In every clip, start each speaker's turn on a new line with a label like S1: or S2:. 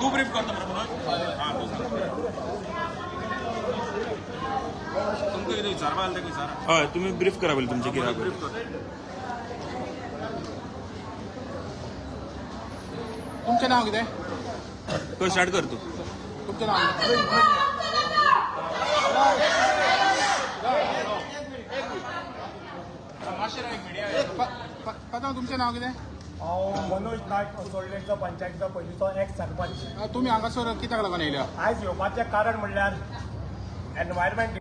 S1: तू ब्रीफ करता मरे मनोज. हां, तूं सांग. तुमकां कितें विचारपा जालें तें विचारा.
S2: हय, तुम्ही ब्रीफ करा पयलीं तुमचें कितें आहा.
S1: ब्रीफ कर.
S3: तुमचें नांव कितें?
S2: कर, स्टार्ट कर तूं.
S3: तुमचें नांव कितें? पात्रांव, तुमचें नांव कितें?
S4: हांव मनोज नायक, असोल्डेंचो पंचायतीचो पयलींचो एक्स सरपंच.
S3: तुमी हांगासर कित्याक लागून येयल्या?
S4: आयज येवपाचें कारण म्हणल्यार एनवायरमेंट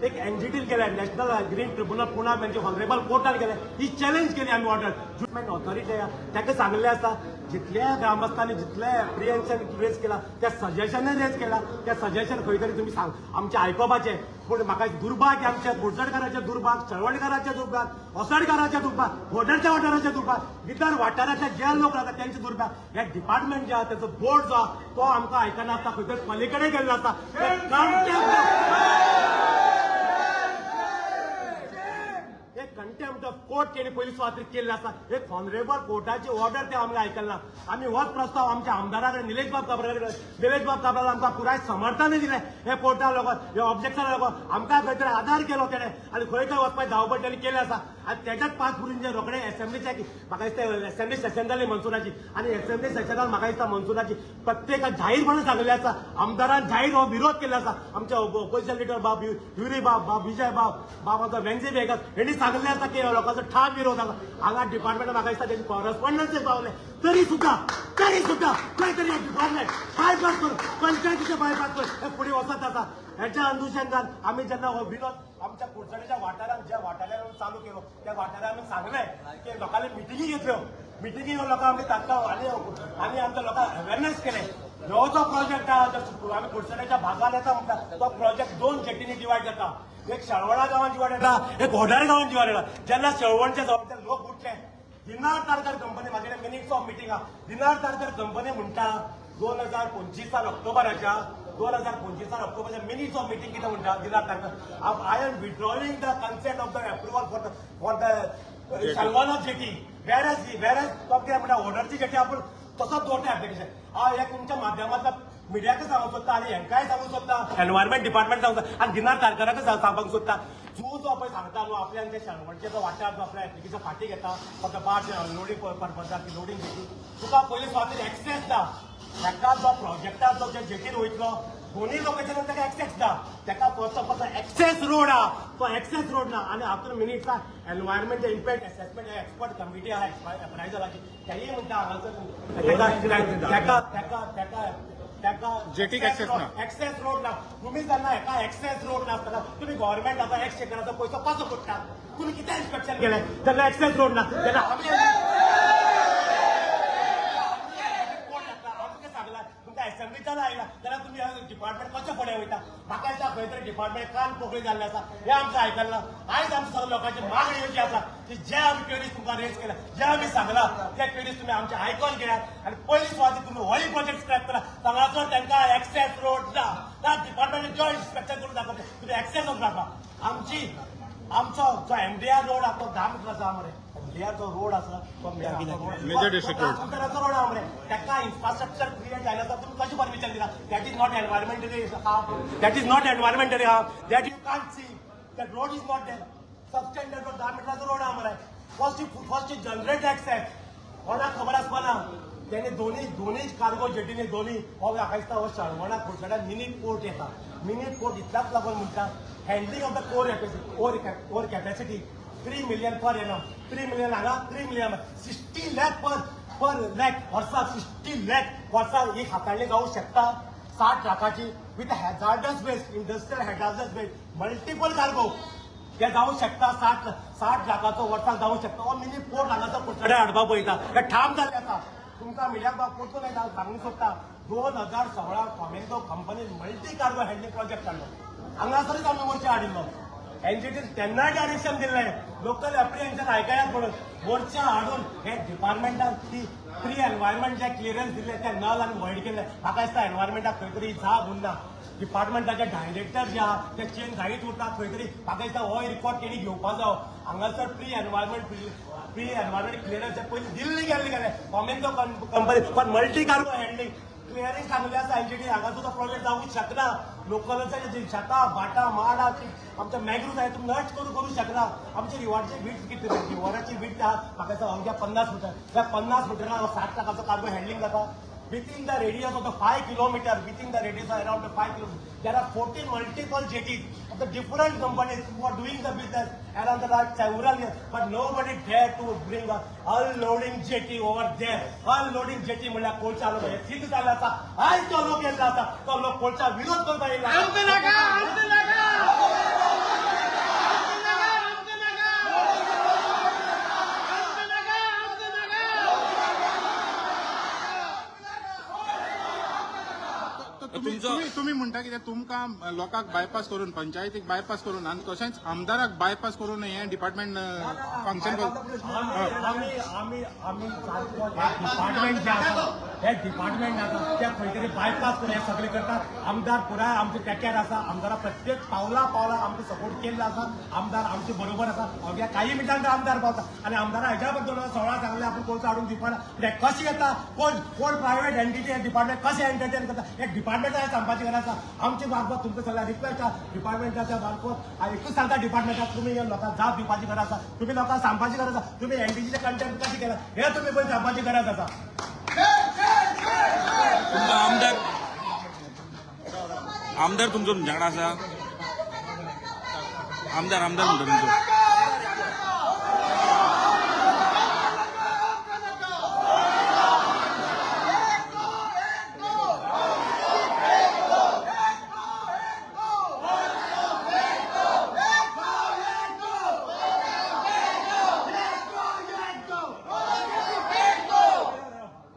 S4: एक एनजीटीन केलें, नॅशनल ग्रीन ट्रिब्युनल पुणा म्हणजे ऑनरेबल कोर्टान केलें. ही चॅलेंज केली आमी ऑर्डर. ज्युमेंट ऑथॉरिटी आहा ताका सांगलें आसा, जितल्या ग्रामस्थांनी जितले एप्रिहेन्शन रेज केला, त्या सजेशनय रेज केला, त्या सजेशन खंय तरी तुमी सांग आमचें आयकोपाचें. पूण म्हाका दुर्भाग्य, आमच्या कुडचडकाराचें दुर्भाग्य, चळवणकाराचें दुर्भाग्य, असोडकाराचें दुर्भाग्य, होडरच्या वाठाराचें दुर्भाग्य, भितर वाठारांतले जे लोक रावतात तेंचें दुर्भाग्य, हे डिपार्टमेंट जे आहा तेचो बोर्ड जो आहा तो आमकां आयकना आसता, खंय तरी पलीकडे गेल्लो आसा. एक कंटेम्प्ट ऑफ कोर्ट तेणी पयली सुवातेर केल्ले आसा. एक ऑनरेबल कोर्टाची ऑर्डर ते आमकां आयकला. आमी होच प्रस्ताव आमच्या आमदारा कडेन, निलेश बाब काब्रा कडेन, निलेश बाब काब्राल आमकां पुराय समर्थनय दिलें. हे कोर्टा लागून, हे ऑब्जेक्शना लागून आमकां खंय तरी आदार केलो तेणें आनी खंय खंय वचपाची धांवपळ तेणी केल्ली आसा. आनी तेज्याच पांच पुरींचे रोखडे एसेंब्लीच्या, म्हाका दिसता एसेंब्ली सेशन जाली मनसुनाची आनी एसेंब्ली सेशनान म्हाका दिसता मनसुनाची प्रत्येकान जाहीरपणान सांगलें आसा, आमदारान जाहीर हो विरोध केल्लो आसा. आमचे ओपोजिशन लिडर बाब युरी बाब, बाब विजय बाब, बाब आमचो वेंझी वेगस हेणी सांगलें आसा की लोकांचो ठाम विरोध आसा. हांगा डिपार्टमेंट म्हाका दिसता तेजी कॉरस्पॉन्डन्स पावले, तरी सुद्दां खंय तरी डिपार्टमेंट बायपास करून, पंचायतीचे बायपास करून हे फुडें वचत आसा. हेच्या अनुशंगान आमी जेन्ना हो विरोध आमच्या कुडचड्याच्या वाठारांत, ज्या वाठारान चालू केलो त्या वाठारांत आमी सांगलें की लोकांनी मिटिंगी घेतल्यो, मिटिंगी लोकांक आमी तांकां आनी आनी आमच्या लोकांक अवेरनेस केलें. हो जो प्रोजेक्ट आहा आमी कुडचड्याच्या भागान येता म्हणटा तो प्रोजेक्ट दोन जेटींनी डिवायड जाता. एक शळवणा गांवान डिवायड जाता, एक होडार गांवान डिवायड जाता. जेन्ना शळवणच्या जवळचे लोक उठले, दिनार तारकर कंपनी, म्हाजे मिनिट्स ऑफ मिटींग आहा, दिनार तारकर कंपनी म्हणटा 2025 ऑक्टोबराच्या, 2025 ऑक्टोबराच्या मिनिट्स ऑफ मिटींग कितें म्हणटा दिला तांकां, I am withdrawing the consent of the approval for the Shalvana jetty. Whereas तो कितें म्हणटा, ऑर्डरची जेटी आपूण तसोच दवरता एप्लिकेशन. हांव हे तुमच्या माध्यमांतल्यान मिडियाक सांगूंक सोदता आनी हेंकांय सांगूंक सोदता, एनवायरमेंट डिपार्टमेंट सांगूंक सोदता आनी दिनार तारकराक सांगपाक सोदता. तूं जो पळय सांगता न्हू, आपल्यान ते शेणवणचे जो वाठार जो आपल्या एप्लिकेशन फाटीं घेता फक्त बार्ज अनलोडींग पर्पजाक, लोडींग जेटी, तुका पयली सुवातेर एक्सेस दा. ताका जो प्रोजेक्टार जो जेटीर वयतलो, दोन्ही लोकेशनान ताका एक्सेस दा. ताका फक्त फक्त एक्सेस रोड आहा, तो एक्सेस रोड ना. आनी हातून मिनिट्सा environment impact assessment expert committee आहा एप्रायजलाची, तेय म्हणटा हांगासर ताका ताका ताका ताका ताका
S3: जेटीक access ना.
S4: एक्सेस रोड ना. तुम्ही जेन्ना हेका एक्सेस रोड नासतना तुम्ही गव्हर्मेंट आतां एक्सचेकराचो पयसो कसो कोट्टा? तुम्ही कितें इन्स्पेक्शन केलें जेन्ना एक्सेस रोड ना? तेन्ना आमी कोण लागता? आमकां सांगला, तुमकां एसेंब्लीच्यान आयला जाल्यार तुमी डिपार्टमेंट कशें फुडें वयता? म्हाका दिसता खंय तरी डिपार्टमेंट कान पोकळी जाल्ले आसा. हें आमकां आयकलां. आयज आमच्या सगळ्या लोकांची मागणी अशी आसा की जे आमी क्वेरीज तुमकां रेज केल्या, जे आमी सांगलां, ते क्वेरीज तुमी आमचे आयकोन घेयात आनी पयली सुवातेर तुमी होय प्रोजेक्ट स्क्रॅप करा. हांगासर तांकां एक्सेस रोड ना. त्या डिपार्टमेंट जॉयंट इन्स्पेक्शन करून दाखवते, तुमी एक्सेस रोड दाखवा. आमची आमचो जो एमडीआर रोड आसा तो 10 मिटर आसा मरे. एमडीआर जो रोड आसा तो
S3: मेजर डिस्ट्रिक्ट रोड.
S4: रोड आहा मरे. ताका इन्फ्रास्ट्रक्चर क्रिएट जायना आसा. तुमी कशें परमिशन दिला? That is not environmentally that is not environmentally हा. That you can't see that road is not there. Substandard road, 10 मिटराचो road आहा मरे. First generate access. कोणाक खबर आसपाना तेणे दोन्ही दोन्ही कार्गो जेटीने दोन्ही हो म्हाका दिसता हो शळवणा कुडचड्यार मिनी पोर्ट येता. मिनी पोर्ट इतल्याच लागून म्हणटा, handling of the ore capacity 3 million per annum, 3 million हांगा, 3 million, 60 lakh per lakh वर्साक, 60 लॅक वर्साक ही हाताळणी जावंक शकता 60 लाखाची with hazardous waste, industrial hazardous waste, multiple cargo. हे जावंक शकता, 60 लाखाचो वर्साक जावंक शकता. हो मिनी पोर्ट हांगासर कुडचड्यार हाडपाक पळयता, हे ठाम जाल्लें आसा. तुमकां मिडियाक परतून एकदा सांगूंक सोदता, 2016 Flamingo company multi cargo handling project काडलो. हांगासरूच आमी मोर्चा हाडिल्लो. एनजीटीन तेन्नाय डायरेक्शन दिल्लें, लोकल एप्रिहेन्शन आयकयात म्हणून. मोर्चा हाडून हे डिपार्टमेंटान ती प्री एनवायरमेंट जे क्लियरन्स दिल्लें तें नल आनी व्हॉयड केलें. म्हाका दिसता एनवायरमेंटाक खंय तरी जाग उरना. डिपार्टमेंटाचे डायरेक्टर जे आहा ते चेंज जायत उरता खंय तरी. म्हाका दिसता हो रिपोर्ट तेणी घेवपा जावो. हांगासर pre environment clearance पयलीं दिल्ली गेल्ली गेले Flamingo company for multi cargo handling clearing सांगले आसा एनजीटी. हांगा सुद्दां प्रोजेक्ट जावंक शकना. लोकलाचे जे शेतां भाटां माडां आमच्या मॅग्रूज आहे, तुमी नश्ट करूं करूं शकना. आमची रिवराची विड्थ कितें? रिवराची विड्थ आहा म्हाका दिसता अवघ्या 50 मिटर. त्या 50 मिटरान 60 लाखाचो कार्गो हँडलिंग जाता. Within the radius of the 5 kilometer, within the radius of around the 5 kilometers, there are 14 multiple jetties of the different companies who are doing the business around the last several years, but nobody dare to bring a unloading jetty over there. Unloading jetty म्हणल्यार कोळसा लोक हे सिद्ध जाल्लें आसा. आयज तो लोक येयल्लो आसा, तो लोक कोळसा विरोध करपाक येयल्लो आसा.
S5: आमकां नाका, आमकां नाका, आमकां नाका, आमकां नाका, आमकां नाका, आमकां नाका.
S3: तर तुम्ही तुम्ही तुम्ही म्हणटा कितें, तुमकां लोकांक बायपास करून, पंचायतीक बायपास करून आनी तशेंच आमदाराक बायपास करून हें डिपार्टमेंट फंक्शन
S4: आमी आमी आमी डिपार्टमेंट जे आसा, हे डिपार्टमेंट आसा ते खंय तरी बायपास करून हे सगळे करतात. आमदार पुराय आमचे तेक्यार आसा. आमदारा प्रत्येक पावला पावला आमकां सपोर्ट केल्लो आसा. आमदार आमचे बरोबर आसा. अवघ्या काही मिनटांत आमदार पावता आनी आमदारा हेज्या बद्दल 2016 सांगलें, आपूण कोळसो हाडून दिवपाना. ते कशें येता? कोण कोण प्रायव्हेट एंटिटी हे डिपार्टमेंट कशें एंटरटेन करता, हे डिपार्टमेंटाक सांगपाची गरज आसा. आमचे मार्फत तुमकां सगळ्या रिक्वेस्ट आसा डिपार्टमेंटाच्या मार्फत. हांव एकूच सांगता डिपार्टमेंटाक, तुमी हे लोकांक जाप दिवपाची गरज आसा. तुमी लोकांक सांगपाची गरज आसा, तुमी एनटीजीचे कंटेम्प्ट कशें केला हे तुमी पयलीं सांगपाची गरज आसा.
S2: तुमचो आमदार आमदार तुमचो तुमच्या कडेन आसा? आमदार आमदार म्हणटा तुमचो.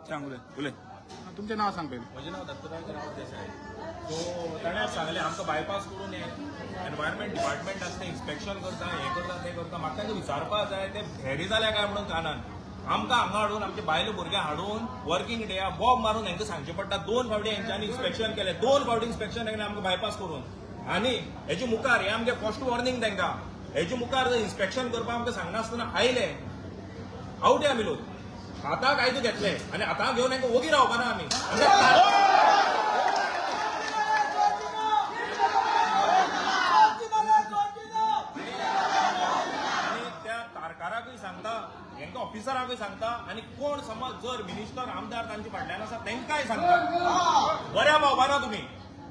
S2: सांग, उलय उलय.
S3: तुमचें नांव सांग पयलीं.
S1: म्हजें नांव दत्तराज राव देसाय. सो ताणें सांगलें आमकां बायपास करून हें एनवायरमेंट डिपार्टमेंट आसा तें इन्स्पेक्शन करता, हें करता, तें करता. म्हाका तांकां विचारपा जाय, ते भेरे जाल्या काय म्हणून कानान. आमकां हांगा हाडून आमचे बायलो भुरगे हाडून वर्किंग डे बॉम्ब मारून हेंकां सांगचें पडटा. दोन फावटी हेंच्यांनी इन्स्पेक्शन केलें, दोन फावटी इन्स्पेक्शन केलें आमकां बायपास करून. आनी हेजे मुखार हें आमचें फर्स्ट वॉर्निंग तांकां. हेजे मुखार जर इन्स्पेक्शन करपाक आमकां सांगनासतना आयले, आवटे आमी लोक हाताक कायदो घेतले आनी हाताक घेवन हेंकां ओगी रावपाना आमी. आनी त्या तारकाराकूय सांगता, हेंकां ऑफिसराकूय सांगता आनी कोण समज जर मिनिस्टर, आमदार तांचे फाटल्यान आसा तांकांय सांगता, बऱ्या पावपाना तुमी,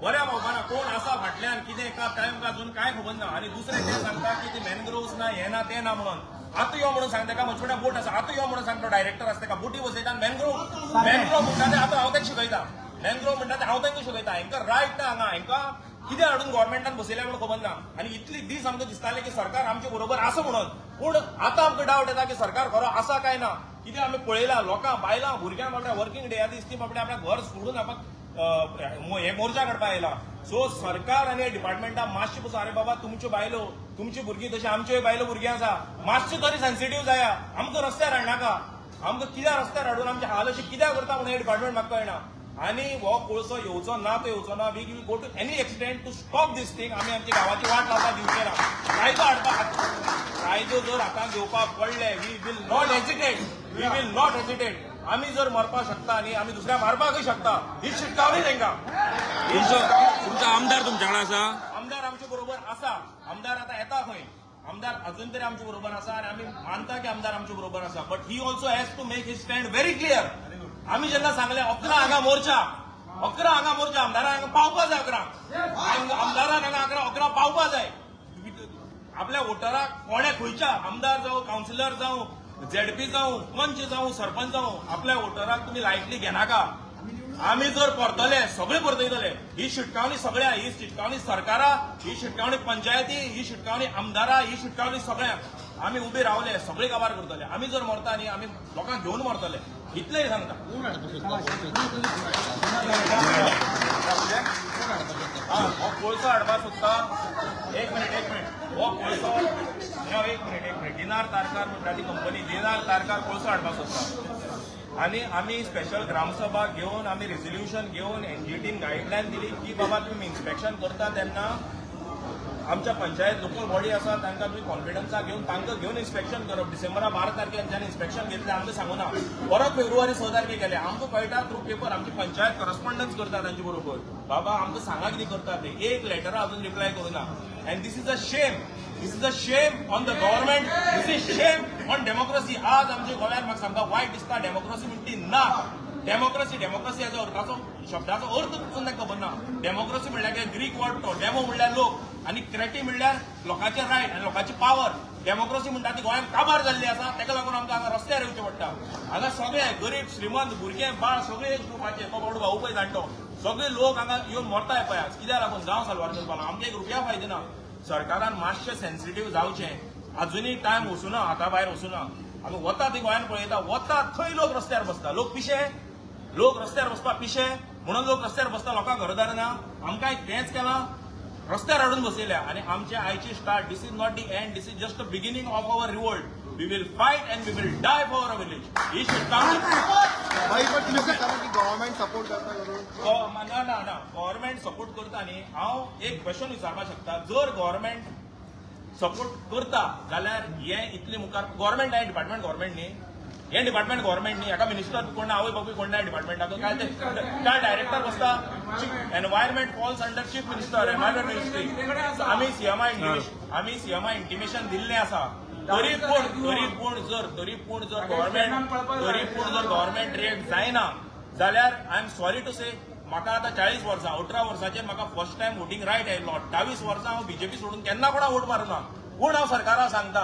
S1: बऱ्या पावपाना. कोण आसा फाटल्यान, कितें का टायम का अजून कांय खबर ना. आनी दुसरें तें सांगता की ती मॅनग्रोव्स ना, हें ना, तें ना म्हणून. आतां यो म्हणून सांगता, ताका मचोड्या बोट आसा, आतां यो म्हणून सांगता. डायरेक्टर आसा, ताका बोटी बसयता आनी मॅनग्रोव मॅनग्रोव म्हणटा ते आतां हांव तांकां शिकयता. मॅनग्रोव म्हणटा ते हांव तांकां शिकयता. हेंकां रायट ना हांगा. हेंकां कितें हाडून गव्हर्मेंटान बसयल्या म्हणून खबर ना. आनी इतली दीस आमकां दिसतालें की सरकार आमचे बरोबर आसा म्हणून, पूण आतां आमकां डावट येता की सरकार खरो आसा काय ना. कितें आमी पळयलां, लोकां, बायलां, भुरग्यां बाबड्या वर्किंग डे दीस ती बाबड्या आपल्या घर सोडून आपण हे मोर्चा काडपाक आयला. सो सरकार आनी डिपार्टमेंटा मातशें पसून, अरे बाबा, तुमच्यो बायलो, तुमची भुरगीं तशी आमच्योय बायलो भुरगीं आसा, मातशें तरी सेन्सिटीव जाया. आमकां रस्त्यार हाडनाका. आमकां कित्याक रस्त्यार हाडून आमचे हाल अशें कित्याक करता म्हणून हे डिपार्टमेंट म्हाका कळना. आनी हो कोळसो येवचो ना तो येवचो ना. We will go to any extent to stop this thing. आमी आमच्या गांवाची वाट लावपाक दिवचे ना. कायदो हाडपाक, कायदो जर हातांत घेवपाक पडले, we will not hesitate, we will not hesitate. आमी जर मरपाक शकता न्ही, आमी दुसऱ्या मारपाकूय शकता. ही शिटकावणी तांकां ही.
S2: तुमचो तुमचो आमदार तुमच्या कडेन आसा?
S1: आमदार आमचे बरोबर आसा. आमदार आता येता खंय. आमदार अजून तरी आमचे बरोबर आसा आनी आमी मानता की आमदार आमचे बरोबर आसा, but he also has to make his stand very clear. आमी जेन्ना सांगले 11 हांगा मोर्चा, 11 हांगा मोर्चा, आमदारांक हांगा पावपा जाय. 11 आमदारांक हांगा 11 11 पावपा जाय. आपल्या वोटराक कोणे खंयच्या आमदार जावं, कावन्सिलर जावं, झेडपी जावं, पंच जावं, सरपंच जावं, आपल्या वोटराक तुमी लायटली घेनाका. आमी जर परतले, सगळे परतयतले. ही शिटकावणी सगळ्या, ही शिटकावणी सरकारा, ही शिटकावणी पंचायती, ही शिटकावणी आमदारा, ही शिटकावणी सगळ्यांक. आमी उबे रावले, सगळे काबार करतले. आमी जर मरता न्ही, आमी लोकांक घेवन मरतले, इतलेंय सांगता. हा, हो कोळसो हाडपाक सोदता. एक मिनिट, एक मिनिट. हो कोळसो हो, एक मिनिट, एक मिनिट. डिनार तारकार म्हणटा ती कंपनी, डिनार तारकार कोळसो हाडपाक सोदता आनी आमी स्पेशल ग्रामसभा घेवन, आमी रेझोल्युशन घेवन एनजीटीन गायडलायन दिली की बाबा, तुमी इन्स्पेक्शन करता तेन्ना आमच्या पंचायत लोकल बॉडी आसा तांकां तुमी कॉन्फिडन्सा घेवन, तांकां घेवन इन्स्पेक्शन करप. डिसेंबरा 12 तारखेर हेंच्यांनी इन्स्पेक्शन घेतलें, आमकां सांगूना. परत फेब्रुवारी 6 तारखेर केलें. आमकां कळटा थ्रू पेपर. आमची पंचायत करस्पॉन्डन्स करता तांचे बरोबर. बाबा, आमकां सांगा कितें करता ते. एक लेटरा अजून reply करूना. And this is a shame, this is a shame on the government, this is shame on democracy. आज आमच्या गोंयांत म्हाका सामका वायट दिसता. डेमोक्रेसी म्हणटी ना. डेमोक्रेसी, डेमोक्रेसी हाचो अर्थाचो, शब्दाचो अर्थ पसून तांकां खबर ना. डेमोक्रेसी म्हणल्यार कितें? ग्रीक वर्ड तो. डेमो म्हणल्यार लोक आनी क्रेटी म्हणल्यार लोकांचे रायट आनी लोकांची पावर. डेमोक्रेसी म्हणटा ती गोंयांत काबार जाल्ली आसा. ताका लागून आमकां हांगा रस्त्यार येवचें पडटा. हांगा सगळे गरीब, श्रीमंत, भुरगे बाळ सगळे एक ग्रुपाचे. तो बाबडो भाऊ पळय जाणटो, सगळे लोक हांगा येवन मरताय पळय आज. कित्याक लागून? गांव साल्वार करपाक लागून. आमकां एक रुपया फायदो ना. सरकारान मातशें सेन्सिटीव जावचें. अजुनूय टायम वचूना, हाता भायर वचूना. आमी वता ती गोंयांत पळयता, वता थंय लोक रस्त्यार बसता. लोक पिशे? लोक रस्त्यार बसपाक पिशे म्हणून लोक रस्त्यार बसता. लोकांक घरदार ना. आमकां एक तेंच केलां, रस्त्यार हाडून बसयल्या. आनी आमचे आयची start, this is not the end, this is just the beginning of our revolt. We will fight and we will die for our village. ही शिटकावणी.
S6: भाई, पण तुम्ही सांगता की गव्हर्नमेंट सपोर्ट करता करून.
S1: ना ना ना, गव्हर्मेंट सपोर्ट करता न्ही. हांव एक क्वेश्चन विचारपाक शकता? जर गव्हर्मेंट सपोर्ट करता जाल्यार हे इतले मुखार गव्हर्मेंट आहे, डिपार्टमेंट गव्हर्मेंट न्ही? हे डिपार्टमेंट गव्हर्मेंट न्ही? हाका मिनिस्टर कोण ना, आवय बापूय कोण ना डिपार्टमेंटाक? काय ते काय डायरेक्टर बसता? Environment falls under chief minister, environment ministry. आमी सीएमआय इंटिमेशन दिल्लें आसा. तरी पूण जर गव्हर्मेंट रिएक्ट जायना जाल्यार, I am sorry to say, म्हाका आतां 40 वर्सां. 18 वर्साचेर म्हाका फर्स्ट टायम वोटींग रायट आयलो. 28 वर्सां हांव बीजेपी सोडून केन्ना कोणा वोट मारुना. पूण हांव सरकाराक सांगता,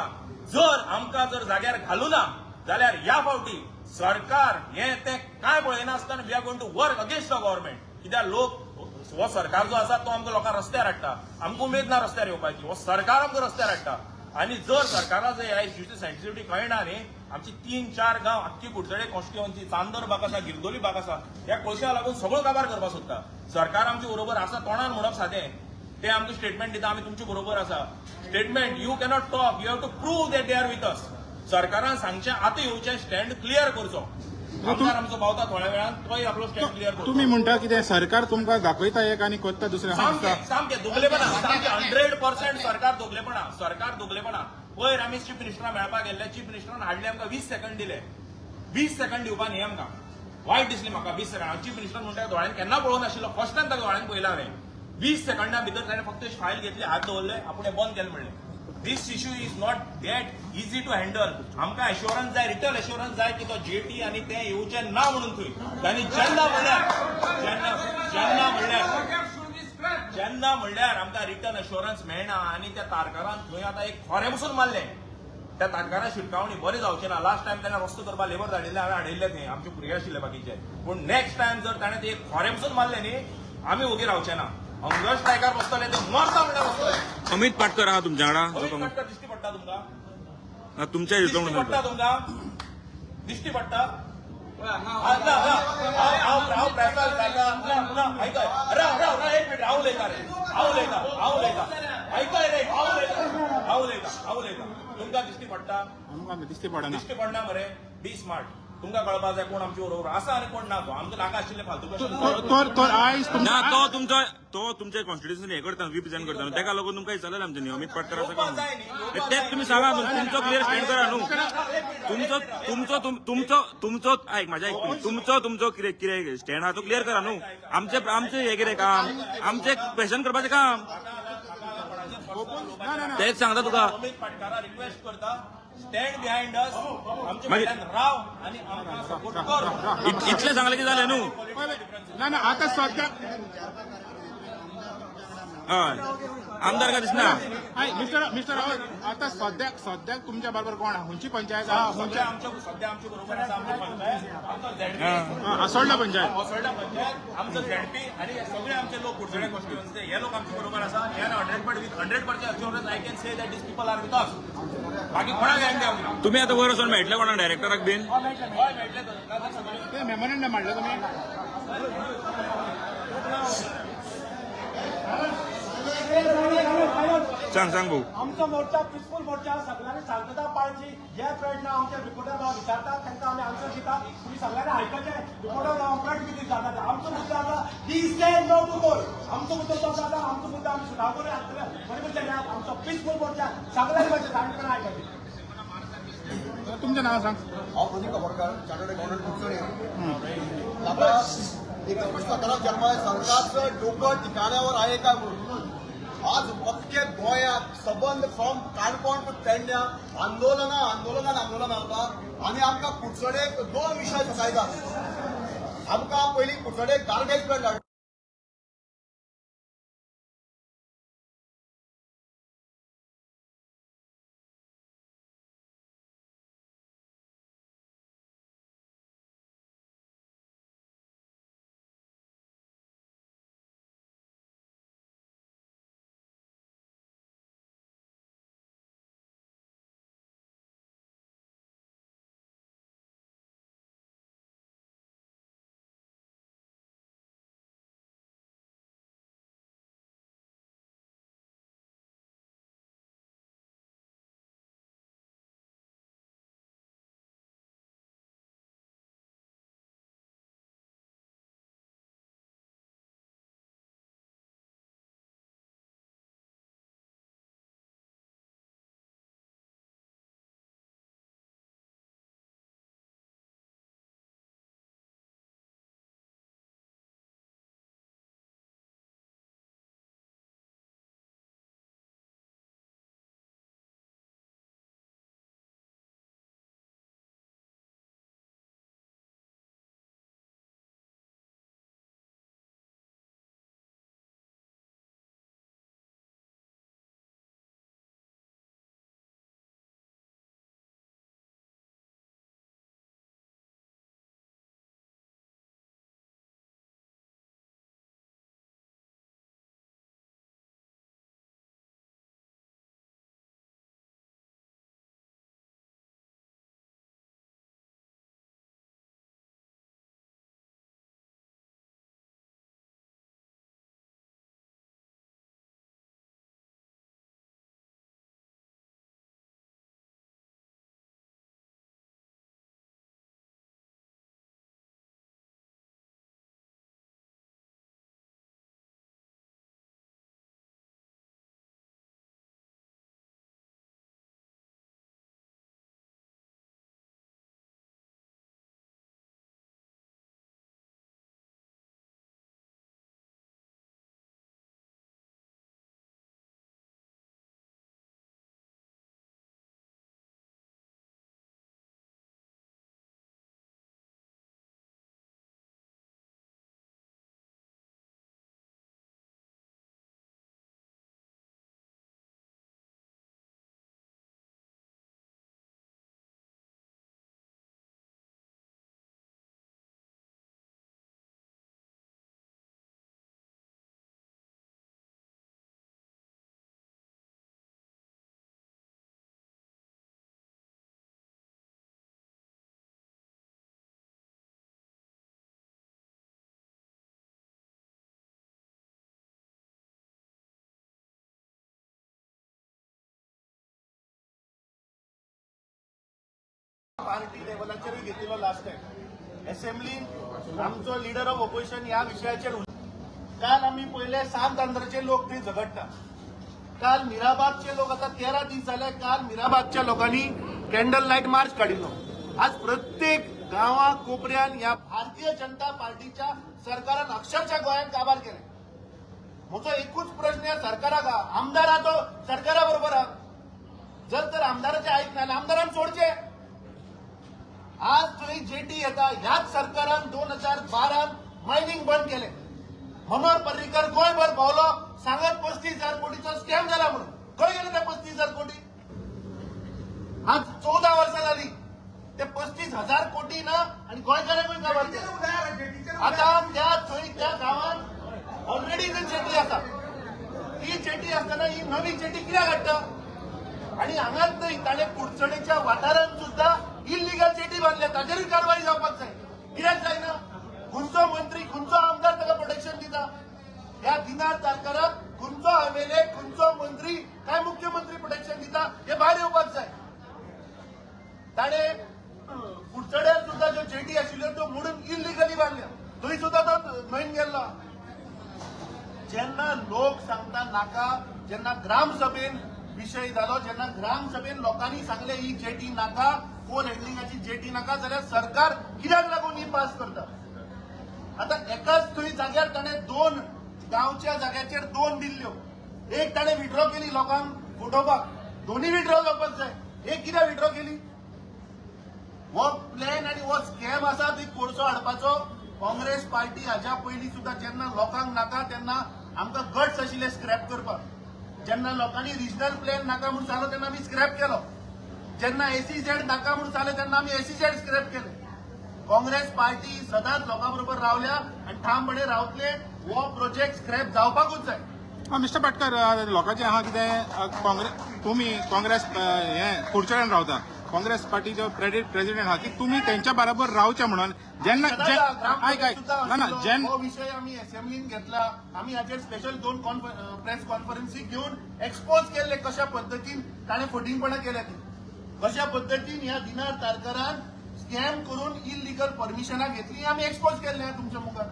S1: जर आमकां जर जाग्यार घालूना जाल्यार ह्या फावटी सरकार हें तें कांय पळयनासतना we are going to work against the government. कित्याक लोक हो सरकार जो आसा तो आमकां लोकांक रस्त्यार हाडटा. आमकां उमेद ना रस्त्यार येवपाची. हो सरकार आमकां रस्त्यार हाडटा. आनी जर सरकारा जर ह्या इश्यूची सेन्सिटिविटी कळना न्ही, आमची तीन चार गांव, आख्खी कुडचडे कॉन्स्टिट्युअन्सी, चांदर बाग आसा, गिरदोली बाग आसा, ह्या कोळश्या लागून सगळो काबार करपाक सोदता. सरकार आमचे बरोबर आसा तोंडान म्हणप सादें. ते आमकां स्टेटमेंट दिता, आमी तुमचे बरोबर आसा. Statement, you cannot talk, you have to prove that they are with us. सरकारान सांगचें आतां येवचें स्टँड क्लियर करचो. आमदार आमचो पावता थोड्या वेळान, तोय आपलो स्टँड क्लियर करचो.
S3: तुम्ही म्हणटा कितें, सरकार तुमकां दाखयता एक आनी करता दुसरें अशें
S1: सामकें
S3: दिसता.
S1: सामकें दोगलेपणा, सामकें 100% सरकार दोगलेपणा, सरकार दोगलेपणा. पयर आमी चीफ मिनिस्टरा मेळपाक गेल्ले, चीफ मिनिस्टरान हाडले आमकां 20 सेकंड दिले. 20 सेकंड दिवपा न्ही आमकां, वायट दिसली म्हाका 20 सेकंड. चीफ मिनिस्टर म्हणटा दोळ्यान केन्ना पळोवंक नाशिल्लो, फर्स्ट टायम ताका दोळ्यान पळयला हांवें. 20 सेकंडा भितर ताणें फक्त फायल घेतली, हात दवरले, आपूण हें बंद केलें म्हणलें. This issue is not that easy to handle. आमकां एश्योरन्स जाय, रिटन एश्योरन्स जाय की तो जेटी आनी तें येवचें ना म्हणून थंय. आनी जेन्ना म्हणल्यार जेन्ना जेन्ना म्हणल्यार जेन्ना म्हणल्यार आमकां रिटर्न अश्योरन्स मेळना आनी त्या तारकारान थंय आतां एक खोरें पसून मारलें, त्या तारकारा शिटकावणी बरें जावचें ना. लास्ट टायम ताणें रस्तो करपाक लेबर धाडिल्ले, हांवें हाडिल्ले थंय, आमचे भुरगे आशिल्ले बाकीचे. पूण नेक्स्ट टायम जर ताणें ते एक खोरें पसून मारलें न्ही, आमी ओगी रावचे ना. हंगर स्ट्रायकार बसतले ते, मरता म्हणल्यार बसतले.
S2: अमित पाटकर आहा तुमच्या वांगडा?
S1: अमित पाटकर दिश्टी पडटा तुमकां?
S2: ना, तुमच्या
S1: दिश्टी
S2: हितून
S1: पडटा तुमकां? दिश्टी पडटा? हा, ना, ना. हांव हांव हांव प्रेसार जाता ना ना. आयकय, राव राव राव, एक मिनिट. हांव उलयता रे, हांव उलयता, हांव उलयता, आयकय रे, हांव उलयता, हांव उलयता, हांव उलयता. तुमकां दिश्टी पडटा?
S3: आमकां दिश्टी पडना.
S1: दिश्टी पडना मरे. बी स्मार्ट. तुमकां कळपा जाय कोण आमचे बरोबर आसा आनी कोण ना तो. आमकां नाका आशिल्ले फालतू प्रश्न.
S3: तर तर आयज
S2: ना
S3: तुमकां
S2: तो तुमचो, तो तुमच्या कॉन्स्टिट्युशन हे करता, रिप्रेझेंट करता न्हू, तेका लागून तुमकां विचारलें आमचे न्ही अमित पाटकर आसा
S1: येवपा जाय न्ही,
S2: काय.
S1: येवपा
S2: तेच
S1: जाय.
S2: तुमी सांगा न्हू, तुमचो क्लियर स्टँड करा न्हू. तुमचो तुमचो तुम- तुमचो तुमचो आयक म्हाज्या, एक मिनिट. तुमचो तुमचो कितें कितें स्टँड आहा तो क्लियर करा न्हू. आमचे आमचे हे कितें काम, आमचे क्वेश्चन करपाचें काम.
S3: ना ना ना
S2: तेच सांगता तुका.
S1: अमित पाटकारा रिक्वेस्ट करता, स्टँड बिहाइंड अस. आमचे
S2: मागीर-
S1: फाटल्यान राव आनी आमकां सपोर्ट कर.
S2: इतलें सांगलें की जालें न्हू.
S3: ना ना, आता सध्या
S2: हय, आमदार काय दिसना.
S3: आय, मिस्टर मिस्टर रावत, आता सध्याक सध्याक तुमच्या बरोबर कोण आहा? खंयची पंचायत आहा?
S1: सध्या
S3: खंयच्या
S1: आमच्या, सध्या आमच्या बरोबर आसा आमची पंचायत, आमचो झेडपी.
S3: आसोल्डा पंचायत.
S1: असोल्डा पंचायत, आमचो झेडपी आनी हे सगळे आमचे लोक, कुडचडे कॉन्स्टिट्युएन्सी, हे लोक आमचे बरोबर आसा. हे 100 with 100% assurance I can say that these people are with us. बाकी कोणाक गॅरंटी दिवंक ना.
S2: तुमी आतां वयर वचोन मेळटले कोणाक डायरेक्टराक बीन?
S1: हय, मेळटले तर. ना, सगळे
S3: ते मेमोरेंडम हाडलं तुमी?
S2: सांग सांग भाऊ.
S4: आमचो मोर्चा पिसफूल मोर्चा, सगळ्यांनी शांतता पाळची. हे प्रश्न आमचे रिपोर्टर भाव विचारतात, तांकां आमी आन्सर दितात. तुमी सगळ्यांनी आयकचें. रिपोर्टर भाव प्रश्न कितें विचारतात. आमचो मुद्दो आसा, we say no to coal. आमचो मुद्दो तो आसा. आमचो मुद्दो आमी सुटाव करून हाडटले. बरोबर, आमचो पिसफूल मोर्चा, सगळ्यांनी मातशें शांतपणान आयकचें.
S3: तुमचें नाव सांग.
S6: हांव प्रदीप काकोडकर, चार्टर्ड अकाउंटंट, कुडचडे. आता एकच प्रश्न घरात जन्माय, सरकारचं डोकं ठिकाण्यावर आहे का म्हणून. आज अख्खे गोंयांत सबंद फ्रॉम काणकोण टू पेडण्या आंदोलनां, आंदोलनां, आंदोलनां जाता आनी आमकां कुडचडेक दोन विशय सतायतात. आमकां पयलीं कुडचडेक गार्बेज प्लांट
S7: पार्टी लेवलाचेरूय घेतिल्लो लास्ट टायम असेंब्लीन आमचो लिडर ऑफ ऑपोजिशन ह्या विशयाचेर काल आमी पळयले सांत आंद्राचे लोक थंय झगडटा. काल मिराबागचे लोक, आता 13 दीस जाले, काल मिराबागच्या लोकांनी कॅन्डल लायट मार्च काडिल्लो. आज प्रत्येक गांवा कोपऱ्यान ह्या भारतीय जनता पार्टीच्या सरकारान अक्षरशः गोंयांत काबार केले. म्हजो एकूच प्रश्न ह्या सरकाराक आहा, आमदार आहा तो सरकारा बरोबर आहा. जर तर आमदाराचे ऐकना जाल्यार आमदारान सोडचे. आज थंय जेटी येता, ह्याच सरकारान 2012 मायनिंग बंद केलें. मनोहर पर्रीकर गोंयभर भोंवलो सांगत 35,000 कोटीचो स्कॅम जाला म्हणून. खंय गेले ते 35,000 कोटी? आज 14 वर्सां जाली ते 35,000 कोटी ना आनी गोंयकारांकूय काबार केले. आता त्या थंय त्या गांवांत ऑलरेडी जेटी आसा. ही जेटी आसतना ही नवी जेटी कित्याक हाडटा? आणि हांगाच न्हय, ताणें कुडचडेच्या वाठारांत सुद्धा इल्लिगल जेटी बांदल्या, ताचेरूय कारवाय जावपाक जाय. कित्याक जायना? खंयचो मंत्री, खंयचो आमदार ताका प्रोटेक्शन दिता? ह्या दिनार तारकाराक खंयचो एमएलए, खंयचो मंत्री, काय मुख्यमंत्री प्रोटेक्शन दिता हे भायर येवपाक जाय. ताणें कुडचड्यार सुद्धा ज्यो जेटी आशिल्ल्यो त्यो मोडून इल्लिगली बांदल्या, थंय सुद्धा तो न्हंयन गेल्लो. जेन्ना लोक सांगता नाका, जेन्ना ग्रामसभेन विशय जालो, जेन्ना ग्रामसभेन लोकांनी सांगले ही जेटी नाका, कोल हँडलिंगाची जेटी नाका, जाल्यार सरकार कित्याक लागून ही पास करता? आता एकाच थंय जाग्यार ताणें 2 गांवच्या जाग्याचेर 2 दिल्ल्यो. एक ताणें विड्रॉ केली लोकांक फटोवपाक, दोन्ही विड्रॉ जावपाक जाय. एक कित्याक विड्रॉ केली? हो प्लॅन आनी हो स्कॅम आसा थंय कोळसो हाडपाचो. काँग्रेस पार्टी हाज्या पयलीं सुद्दां जेन्ना लोकांक नाका तेन्ना आमकां गट्स आशिल्ले स्क्रॅप करपाक. जेन्ना लोकांनी रिजनल प्लॅन नाका म्हूण सांगलो तेन्ना आमी स्क्रॅप केलो. जेन्ना एसईझेड नाका म्हूण सांगलें तेन्ना आमी एसईझेड स्क्रॅप केले. काँग्रेस पार्टी सदांच लोकां बरोबर रावल्या आनी ठामपणे रावतले. हो प्रोजेक्ट स्क्रॅप जावपाकूच जाय.
S3: मिस्टर पाटकर, लोकांचें आहा कितें, काँग्रेस तुमी काँग्रेस हें कुडचड्यान रावता, काँग्रेस पार्टीचो प्रेसिडेंट आहा की तुमी तेंच्या बरोबर रावचे म्हणून जेन्ना आयक आयक ना ना जेन्ना
S7: हो विशय आमी असेंब्लीन घेतला, आमी हाचेर स्पेशल 2 प्रेस कॉन्फरन्सी घेवन एक्सपोज केल्ले कशा पद्दतीन ताणें फटींगपणां केल्या ती, कशा पद्दतीन ह्या दिनार तारकारान स्कॅम करून इलिगल परमिशनां घेतली, आमी एक्सपोज केल्ले तुमच्या मुखार.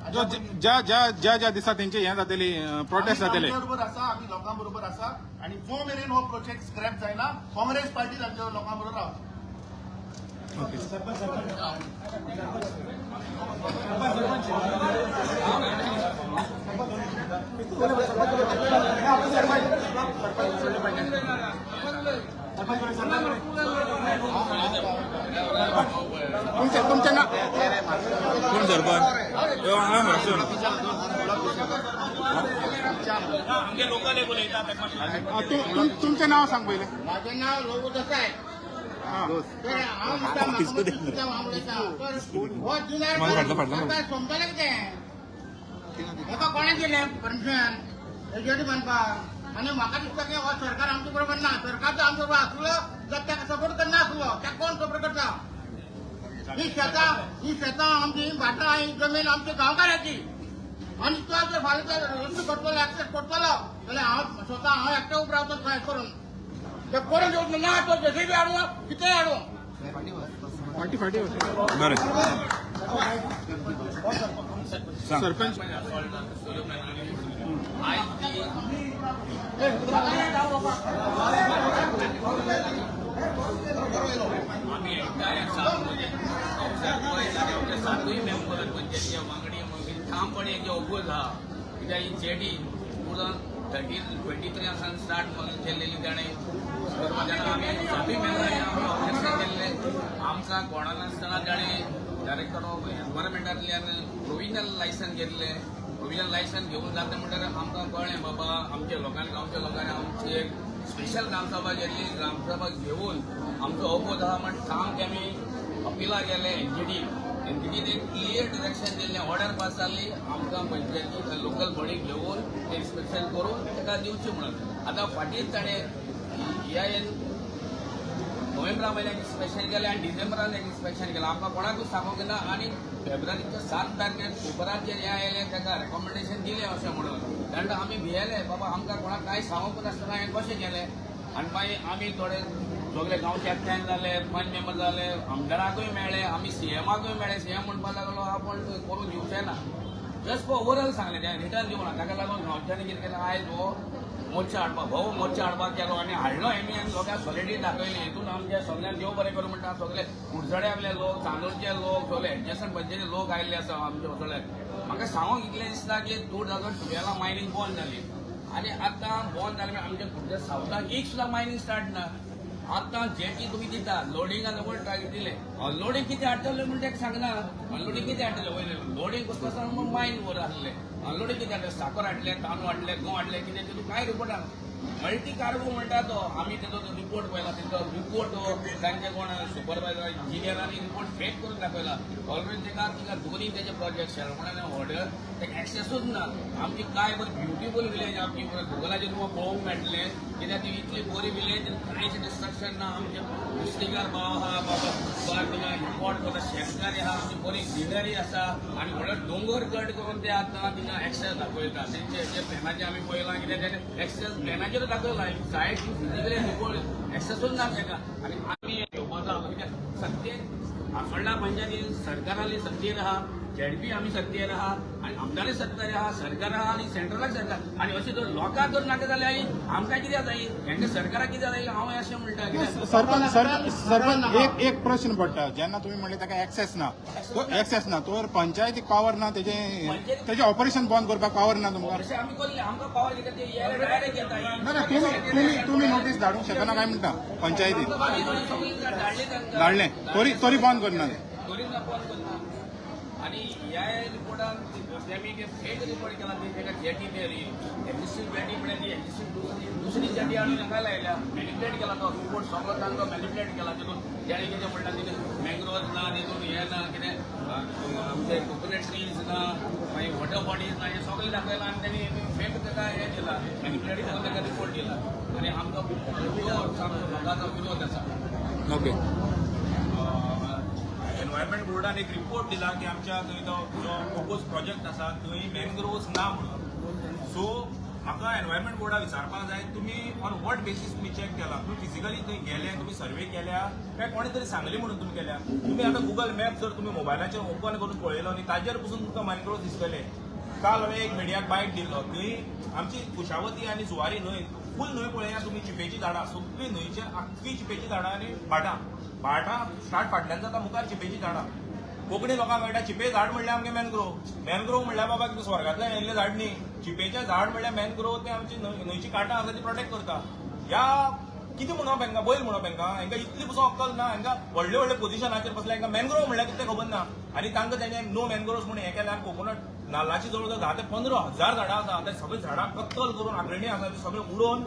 S3: ज्या ज्या ज्या ज्या दिसा तेंचे हें जातली, प्रोटेस्ट जातले,
S7: बरोबर आसा, आमी लोकां बरोबर आसा आनी जो मेरेन हो प्रोजेक्ट स्क्रॅप जायना काँग्रेस पार्टी तांच्या लोकां बरोबर रावची.
S3: तुमचें नाव?
S2: कोण सरपंच?
S1: आमगे लोकल एक उलयता.
S3: तुमचें नाव सांग पयलें.
S5: माझं नाव लोगू देसाय. हांव म्हणटा सोमतालें कितें हेका कोणें दिलें परमिशन जेटी बांदपाक? आनी म्हाका दिसता की हो सरकार आमचे बरोबर ना. सरकार जर आमचे बरोबर आसलो जाल्यार ताका सपोर्ट करना आसलो. ताका कोण सपोर्ट करता? ही शेतां आमची, भाटां, ही जमीन आमची गांवकाराची. आनी तो जर फाल्यां रद्द करतलो, एक्सेस करतलो जाल्यार हांव स्वता हांव एकटो उबो रावतलो थंय करून. ते करून दिवचो ना तो जेसीबी हाडूं, कितेंय हाडूं.
S3: फाटी फाटी
S2: बरें
S3: सरपंच.
S8: आमी एंटायर सातूय मेंबर पंचायतीच्या वांगडी ठामपणे जे ओपोज आहा. कित्याक ही जेटी 2023 सावन स्टार्ट केल्लेली ताणें करपाक, तेन्ना आमी सातूय मेंबरांनी आमी ऑब्जेक्शन केल्लें. आमकां कोणा नासतना ताणें डायरेक्टर ऑफ एनवायरमेंटांतल्यान प्रोविजनल लायसन घेतलें. प्रोविजनल लायसन घेवन जाता म्हणटकीर आमकां कळ्ळें बाबा आमच्या लोकांनी, गांवच्या लोकांनी आमची एक स्पेशल ग्रामसभा घेतली. ग्रामसभा घेवन आमचो अपोज आहा म्हण सामकें आमी अपिला गेले एनजीटीन एक क्लियर डिरेक्शन दिल्लें, ऑर्डर पास जाल्ली आमकां पंचायती लोकल बॉडीक घेवन तें इन्स्पेक्शन करून ताका दिवचें म्हणून. आतां फाटींच ताणें ईआयएन नोव्हेंबरा म्हयन्याक इन्स्पेक्शन केलें आनी डिसेंबरान एक इन्स्पेक्शन केलें. आमकां कोणाकूच सांगूंक ना. आनी फेब्रुवारीच्या 7 तारखेर पेपराचेर हें आयलें, ताका रेकमेंडेशन दिलें अशें म्हणून. तेन्ना आमी भियेले बाबा आमकां कोणाक कांय सांगूंक नासतना हें कशें केलें. आनी मागीर आमी थोडे सगळे गांवचे एकठांय जाले, पंच मेंबर जाले, आमदाराकूय मेळ्ळे, आमी सीएमाकूय मेळ्ळे. सीएम म्हणपाक लागलो आपूण करून दिवचे ना. जस्ट फॉर ओवरऑल सांगलें, तें रिटर्न दिवना. ताका लागून गांवच्यांनी कितें केलें, आयज हो मोर्चा हाडपाक, भोव मोर्चा हाडपाक गेलो आनी हाडलो हेमी आनी लोकांक सॉलिडिटी दाखयली. हितून आमच्या सगळ्यांक देव बरें करूं म्हणटा. सगळे कुडचड्यांतले लोक, चांदोरचे लोक, सगळे एडजसंट पंचायती लोक आयिल्ले आसा आमचे सगळे. म्हाका सांगूंक इतलें दिसता की 2012 मायनींग बंद जाली आनी आतां बंद जालें म्हळ्यार आमच्या कुडचड्या सावथाक एक सुद्दां मायनींग स्टार्ट ना. आतां जेटी तुमी दिता, लोडींग आतां कोण दिलें, अनलोडींग कितें हाडटले म्हण तेका सांगना. अनलोडींग कितें हाडटले? वयले लोडींग करता आसतना मायन वर आसले. अनलोडींग कितें हाडलें? साकर हाडलें, तांदूळ हाडले, गंव हाडले, कितें तितून कांय रिपोर्ट ना. मल्टी कार्गो म्हणटा तो आमी तेजो रिपोर्ट पळयला. तेजो रिपोर्ट तांचे कोण सुपरवायझर इंजिनियरांनी रिपोर्ट फेक करून दाखयला. ऑलरेडी तेका तिका दोनी तेजे प्रोजेक्ट शेलमणाने ऑर्डर तेका एक्सेसूच ना. आमची काय बरी ब्युटिफूल विलेज आमची, गुगलाचेर तुमकां पळोवंक मेळटलें, कित्याक ती इतली बरी विलेज, कांयच डिस्ट्रक्शन ना. आमचे नुस्तेकार भाव आहा बाबा, थिंगा इम्पोर्ट करता, शेतकारी आहा, आमची बरी ग्रिनरी आसा आनी व्हडलो दोंगर कट करून ते आतां थिंगा एक्सेस दाखयता. तेंचे जे प्लॅनाचे आमी पळयलां कितें, तेणे एक्सेस प्लॅनाचेर दाखयला, सायड फिजिकली रिपोर्ट एक्सेसूच ना तेका. आनी आमी घेवपाचो आहा कित्याक सत्तेर आसोल्डा पंचायती सरकाराली सत्तेर आहा, झेडपी आमी सत्तेर आहा आनी आमदारय सत्तेर आहा, सरकार आहा आनी सेंट्रलाक सरकार. आनी अशें जर लोकांक जर नाका जाल्यार आमकां कित्याक जाय? हेंका सरकाराक कित्याक जाय? हांव अशें म्हणटा कित्याक
S3: सरपंच, सरपंच, सरपंच, एक एक प्रश्न पडटा. जेन्ना तुमी म्हणले ताका एक्सेस ना, तो एक्सेस ना तर पंचायतीक पावर ना तेजे तेजे ऑपरेशन बंद करपाक पावर ना तुमकां?
S8: अशें आमी करले, आमकां पावर कित्याक? ते डायरेक्ट येता.
S3: ना ना, तुमी तुमी तुमी नोटीस धाडूंक शकना काय म्हणटा पंचायतीक?
S8: आमी सगळी धाडले तांकां.
S3: धाडले तरी तरी बंद करना ते?
S8: तरी ना, बंद करना. आनी ह्या रिपोर्टान तेमी फेक रिपोर्ट केला. ती ताका जेटी, ते एक्झिस्टींग जेटी म्हळ्यार ती एक्झिस्टींग दुसरी दुसरी जेटी हाडून हांगा लायल्या. मॅनिपुलेट केला तो रिपोर्ट, सगळो तांकां मॅनिपुलेट केला. तितून तेणें कितें म्हणटा, तितून मँग्रोव्ज ना, तितून हें ना, कितें आमचे कोकोनट ट्रीज ना, मागीर वॉटर बॉडीज ना, हें सगळें दाखयलां आनी तेणी फेक ताका हें दिला, मॅनिपुलेट करून ताका रिपोर्ट दिला आनी आमकां विरोध, आमचो लोकांचो विरोध आसा.
S3: ओके.
S1: एनवायरमेंट बोर्डान एक रिपोर्ट दिला की आमच्या थंय तो जो प्रपोज प्रोजेक्ट आसा थंय मॅनग्रोव्स ना म्हणून. सो म्हाका एनवायरमेंट बोर्डा विचारपाक जाय, तुमी ऑन what basis तुमी चॅक केला? तुमी फिजिकली थंय गेले, तुमी सर्वे केल्या काय कोणे तरी सांगली म्हणून तुमी केल्या? तुमी आतां गुगल मॅप जर तुमी मोबायलाचेर ओपन करून पळयलो न्ही, ताजेर पसून तुमकां मॅनग्रोव्स दिसतले. काल हांवें एक मिडियाक बायट दिल्लो. थंय आमची कुशावती आनी जुवारी न्हंय, फूल न्हंय पळया तुमी, चिपेची झाडां सगळीं, न्हंयचे आख्खी चिपेची झाडां आनी भाटां. भाटां स्टार्ट फाटल्यान जाता, मुखार चिपेची झाडां. कोंकणी लोकांक कळटा, चिपे झाड म्हणल्यार आमगे मॅनग्रोव. मॅनग्रोव म्हणल्यार बाबा कितें स्वर्गांतल्यान येयल्लें झाड न्ही. चिपेचें झाड म्हणल्यार मॅनग्रोव. ते आमची न्हंयची कांठां आसा ती प्रोटेक्ट करता. ह्या कितें म्हणप हेंकां? बैल म्हणप हेंकां? हेंकां इतली पसून अक्कल ना? हेंकां व्हडले व्हडले पोजिशनाचेर बसले, हेंकां मॅनग्रोव म्हणल्यार कितें खबर ना. आनी तांकां तेणें नो मॅनग्रोव्स म्हणून हें केलें. आनी कोकोनट नाल्लाची जवळ जवळ 10 ते 15 हजार झाडां आसा. ते सगळीं झाडां कत्तल करून, आग्रणी आसा ती सगळें उडोवन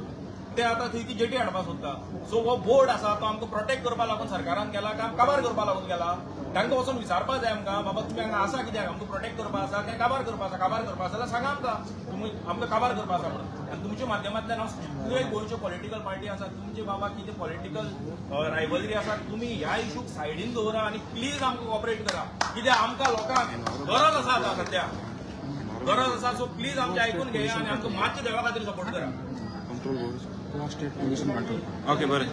S1: ते आतां थंय ती जेटी हाडपाक सोदता. सो हो बोर्ड आसा तो आमकां प्रोटेक्ट करपाक लागून सरकारान केला काय काबार करपाक लागून केला? तांकां वचून विचारपाक जाय आमकां, बाबा तुमी हांगा आसा कित्याक? आमकां प्रोटेक्ट करपाक आसा काय काबार करपाक आसा? काबार करपाक आसा जाल्यार सांगा आमकां, तुमी आमकां काबार करपाक आसा म्हणून. आनी तुमच्या माध्यमांतल्यान हांव जितल्योय गोंयच्यो पॉलिटिकल पार्टी आसा, तुमचे बाबा कितें पॉलिटिकल रायवलरी आसा, तुमी ह्या इशूक सायडीन दवरा आनी प्लीज आमकां कॉपरेट करा, कित्याक आमकां लोकांक गरज आसा. आतां सध्या गरज आसा. सो प्लीज आमचें आयकून घेया आनी आमकां मातशें देवा खातीर सपोर्ट करा.
S3: Control board, state pollution control. Okay, बरें.